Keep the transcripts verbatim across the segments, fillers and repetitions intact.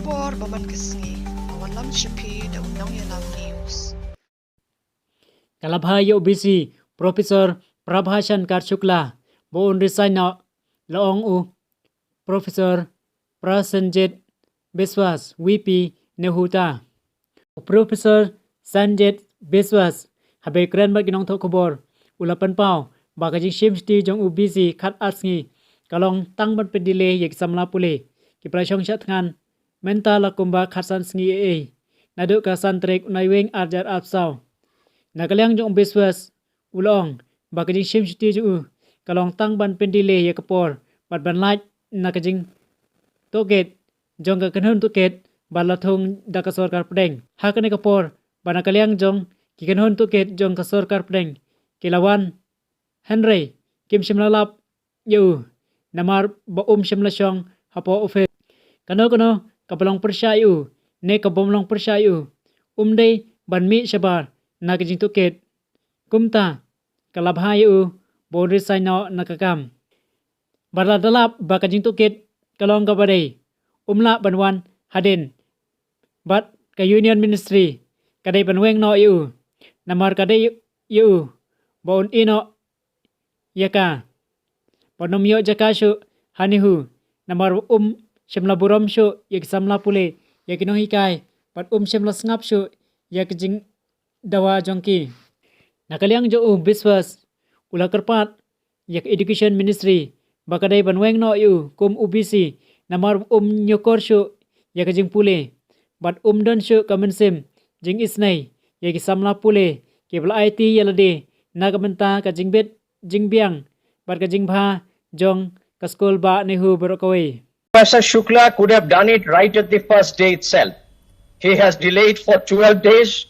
Por ba man ka sngi, ka wan lam sha phi da u Nongïalam News. Ka la bha ïa u B C, Professor Prabha Shankar Shukla, ba un resign noh, la ong u Professor Prasenjit Biswas, V P, NEHUTA. U Professor Sanjit Biswas, haba kren bad ki nongthoh khubor, u la pynpaw ba ka jingshim shuti jong u B C khat ar sngi ka long tang ban pyndelay ïa ki samla pule kiba la shong shah thngan mynta la kumba khatsan sngi ei ei, naduh ka san tarik u Naiwieng ar hajar arphew saw. Na ka liang jong u Biswas, u la ong ba ka jingshim shuti jong u ka long tang ban pyndelay ïa ka por bad ban lait na ka jingtohkit jong ka kynhun tohkit ba la thung da ka sorkar pdeng. Ha kane ka por ba na ka liang jong ki kynhun tohkit jong ka sorkar pdeng ki la wan, hynrei kim shym la lap ïa u, namar ba um shym la shong hapoh office. Kano kano kaba long pyrshah ïa u ne kabym long pyrshah ïa u, um dei ban mih shabar na ka jingtohkit. Kumta ka la bha ïa u ba un resign noh na ka kam. Bad lada lap ba ka jingtohkit ka long kaba dei, um lah ban wan hadien bad ka Union Ministry ka dei ban weng noh ïa u, namar ka dei ïa u ba un ïeh noh ïa ka, ban ym ïoh jaka shuh ha NEHU, namar um shym la burom shuh ïa ki samla pule, ïa ki nonghikai, bad um shym la sngap shuh ïa ki jingdawa jong ki. Na ka liang jong u Biswas, u la kyrpad ïa ka Education Ministry ba ka dei ban weng noh ïa u kum u B C, namar um ñiewkor shuh ïa ka jingpule bad um don shuh ka mynsiem jingisynei ïa ki samla pule kiba la aiti ïa lade na ka bynta ka jingbit jingbiang bad ka jingbha jong ka skul bah NEHU baroh kawei. Professor Shukla could have done it right at the first day itself. He has delayed for twelve days,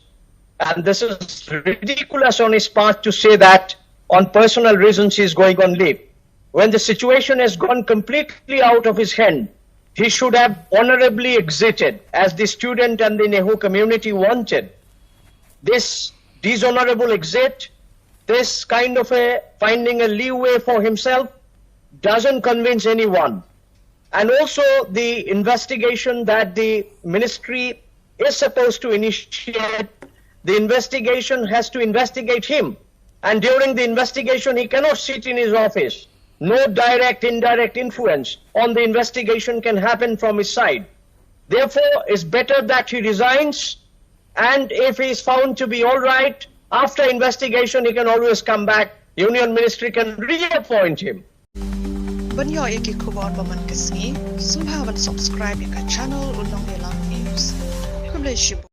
and this is ridiculous on his part to say that on personal reasons he is going on leave. When the situation has gone completely out of his hand, he should have honorably exited as the student and the NEHU community wanted. This dishonorable exit, this kind of a finding a leeway for himself, doesn't convince anyone. And also the investigation that the ministry is supposed to initiate, the investigation has to investigate him. And during the investigation, he cannot sit in his office. No direct, indirect influence on the investigation can happen from his side. Therefore, it's better that he resigns, and if he is found to be all right, after investigation, he can always come back. Union Ministry can reappoint him. Ban ïoh ïa ki khubor ba man ka sngi, sngewbha ban subscribe ïa ka channel U Nongïalam News. Khublei shibun.